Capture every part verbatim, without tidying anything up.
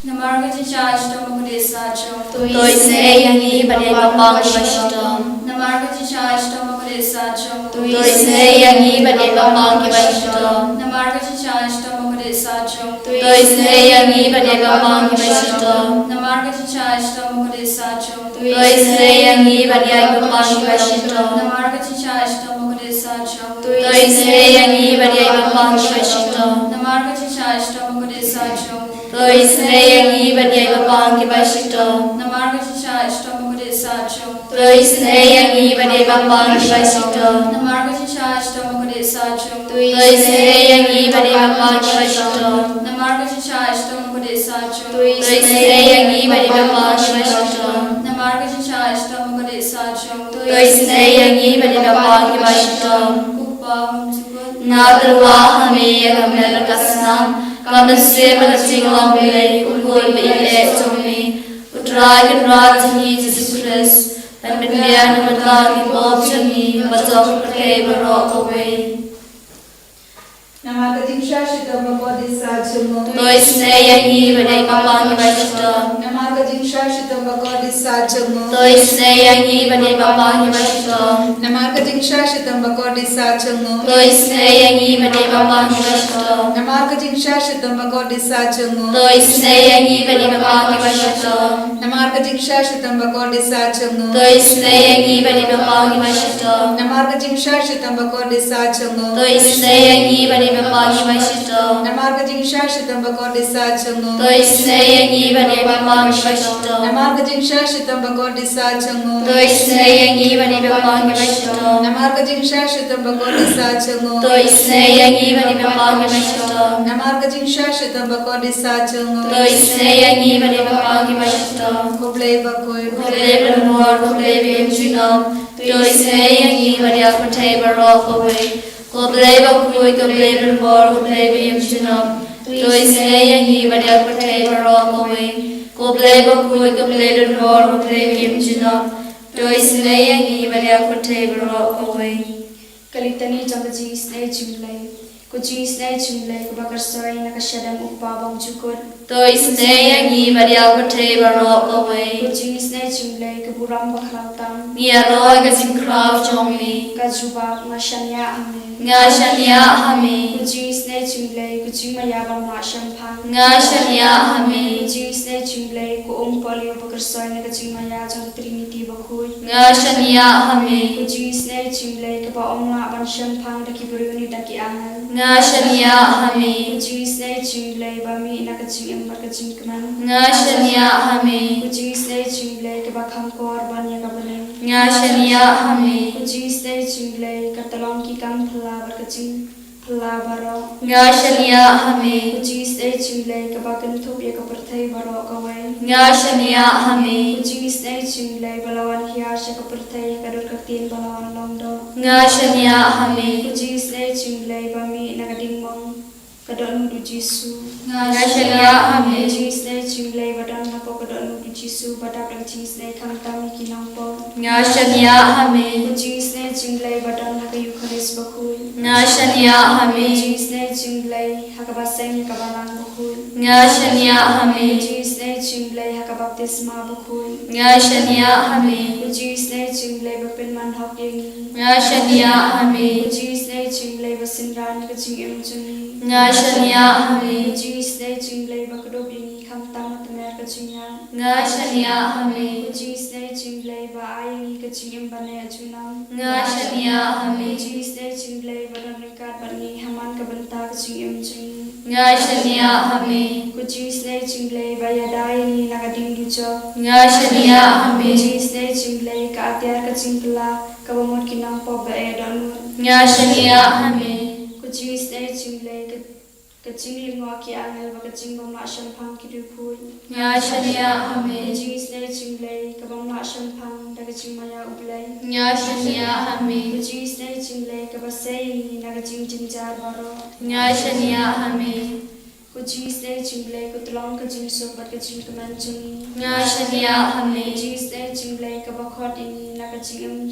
Namar ka jingshah shitom ba khuid sah jong U. To isynei ïa ngi bad ïa i Bapang kiba shitom. Namar ka jingshah shitom ba khuid sah jong U. To isynei ïa ngi bad ïa i Bapang kiba shitom. Namar ka jingshah shitom ba khuid sah jong U. To isynei ïa ngi bad ïa i Bapang kiba shitom. Namar ka jingshah shitom ba khuid sah jong U. To isynei ïa ngi bad ïa i Bapang kiba shitom. Namar ka jingshah shitom ba khuid sah jong U. To isynei ïa ngi bad ïa i Bapang kiba shitom. Namar ka jingshah shitom ba khuid sah jong U. To isynei ïa ngi bad ïa i Bapang kiba shitom. Namar ka jingshah shitom ba khuid sah jong U. To isynei ïa ngi bad ïa i Bapang kiba shitom. Namar ka jingshah shitom ba khuid sah jong U. To isynei ïa ngi bad ïa i Bapang kiba shitom. Namar ka jingshah shitom ba khuid sah jong U. To isynei ïa ngi bad ïa i Bapang kiba shitom. Namar ka jingshah shitom ba khuid sah jong U. To isynei ïa ngi bad ïa i Bapang kiba shitom. Ko Pa, ngam ju kut. Nga tyrwa ha me ïa ka met bad ka snam, ka mynsiem bad ka jinglong Blei, u Khuid ba ïeit jong me, U Trai Kynrad jong ngi Jisu Khrist, un pynbiang na ka bynta ki pop jong ngi bad jong ka pyrthei baroh kawei. Namar ka jingshah shitom ba khuid sah jong U. To isynei ïa ngi bad ïa i Bapang kiba shitom. Namar ka jingshah shitom ba khuid sah jong U. To isynei ïa ngi bad ïa i Bapang kiba shitom. Namar ka jingshah shitom ba khuid sah jong U. To isynei ïa ngi bad ïa i Bapang kiba shitom. Namar ka jingshah shitom ba khuid sah jong U. To isynei ïa ngi bad ïa i Bapang kiba shitom. Namar ka jingshah shitom ba khuid sah jong U. To isynei ïa ngi bad ïa i Bapang kiba shitom. Namar ka jingshah shitom ba khuid sah jong U. To isynei ïa ngi bad ïa i Bapang kiba shitom. Namar ka jingshah shitom ba khuid sah jong U. To isynei ïa ngi bad ïa i Bapang kiba shitom. Namar ka jingshah shitom ba khuid sah jong U. To isynei ïa ngi bad ïa i Bapang kiba shitom. Namar ka jingshah shitom ba khuid sah jong U. To isynei ïa ngi bad ïa i Bapang kiba shitom. Namar ka jingshah shitom ba khuid sah jong U. To isynei ïa ngi bad ïa i Bapang kiba shitom. Ko Blei bakhuid, ko Blei badonbor, ko Blei ba im junom, to isynei ïa ngi bad ïa ka pyrthei baroh kawei. Ko Blei bakhuid, ko Blei badonbor, ko Blei ba im junom, to isynei ïa ngi bad ïa ka pyrthei baroh kawei. Ko Blei bakhuid, ko Blei badonbor, ko Blei ba im junom, to isynei ïa ngi bad ïa ka pyrthei baroh kawei. Ka Litani jong ka jingisynei jong U Blei. Ko jingisynei jong U Blei kaba kyrsoi na ka shadem U Kpa bymjukut, to isynei ïa ngi bad ïa ka pyrthei baroh kawei. Ko jingisynei jong U Blei ka burom bakhraw tam, ngi ïaroh ïa ka jingkhraw jong me. Ka jubab: Nga shaniah ha me. Nga shaniah ha me. Ko jingisynei jong U Blei ka jingmaïa bym lah shemphang, nga shaniah ha me. Ko jingisynei jong U Blei ka um polio ba kyrsoi na ka jingmaïa jong ka Trinity bakhuid, nga shaniah ha me. Ko jingisynei jong U Blei kaba ym lah ban shemphang da ki briew ne da ki angel, nga shaniah ha me. Ko jingisynei jong U Blei ba mih na ka jingim bad ka jingkmen, nga shaniah ha me. Ko jingisynei jong U Blei kaba kham kor ban ïa ka bneng, nga shaniah ha me. Ko jingisynei jong U Blei ka tyllong ki kam phylla bad ka jing phylla baroh, nga shaniah ha me. Ko jingisynei jong U Blei kaba kynthup ïa ka pyrthei baroh kawei, nga shaniah ha me. Ko jingisynei jong U Blei ba la wan hiar sha ka pyrthei ha ka dur ka ktien ba la wan long doh, nga shaniah ha me. Ko jingisynei jong U Blei ba mih na ka dingmong ka dohnud U Jisu, nga shaniah ha me. Ko jingisynei jong U Blei ba don hapoh ka dohnud U Jisu ba dap da ka jingisynei khamtam ïa ki nongpop, nga shaniah ha me. Ko jingisynei jong U Blei ba don ha ka Eukharist bakhuid, nga shaniah ha me. Ko jingisynei jong U Blei ha kaba seng ïa ka balang bakhuid, nga shaniah ha me. Ko jingisynei jong U Blei ha ka baptisma bakhuid, nga shaniah ha me. Ko jingisynei jong U Blei ba pynman hok ïa ngi, nga shaniah ha me. Ko jingisynei jong U Blei ba synran ïa ka jingim jong ngi, nga shaniah ha me. Ko jingisynei jong U Blei ba kdup ïa ngi khamtam ha tmier ka jingïaid, nga shaniah ha me. Ko jingisynei jong U Blei ba ai ïa ngi ka jingim ban ïaid junom, nga shaniah ha me. Ko jingisynei jong U Blei ba don ryngkat bad ngi ha man ka bynta ka jingim jong ngi, nga shaniah ha me. Ko jingisynei jong U Blei ba ïada ïa ngi na ka ding dujok, nga shaniah ha me. Ko jingisynei jong U Blei ka atiar ka jingphylla kaba mut ki nongpop ba eh dohnud, nga shaniah ha me. Ko jingisynei jong U Blei ka ka jinglyngngoh ki angel bad ka jingbymlah shemphang ki dukhuid, nga shaniah ha me. Ko jingisynei jong U Blei ka bym lah shemphang da ka jingmaïa U Blei, nga shaniah ha me. Ko jingisynei jong U Blei kaba sei ïa ngi na ka jingjynjar baroh, nga shaniah ha me. Ko jingisynei jong U Blei ka tyllong ka jingsuk bad ka jingkmen jong ngi, nga shaniah ha me. Ko jingisynei jong U Blei kaba khot ïa ngi na ka jingim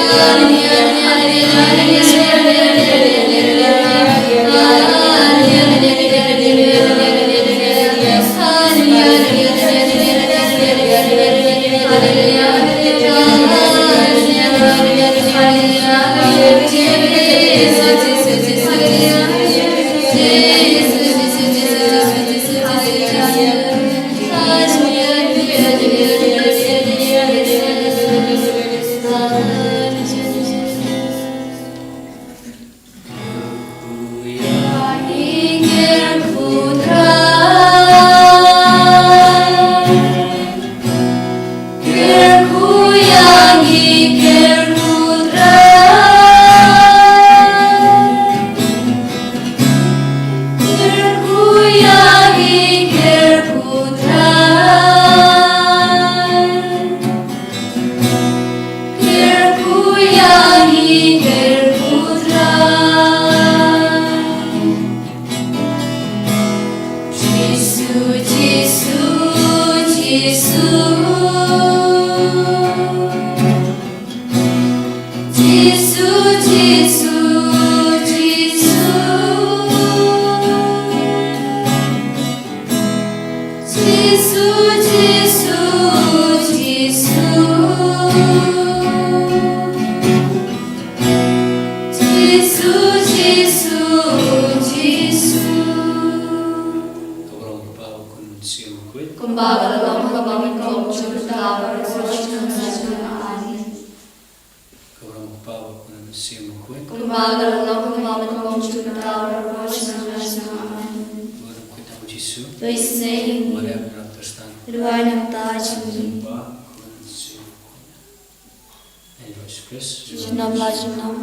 Siem Bakhuid. Kumba ka la long, kumba mynta, kumjuh mynta, baroh shi snem. Amen. Ba nang khuid tang Jisu. To ïa sngew ïa ngi. Ba la ïap na ka tyrstad. Duwai na ka bynta jong ngi. Ba khun Siem Bakhuid. Ïa Jisu Khrist. Junom la junom.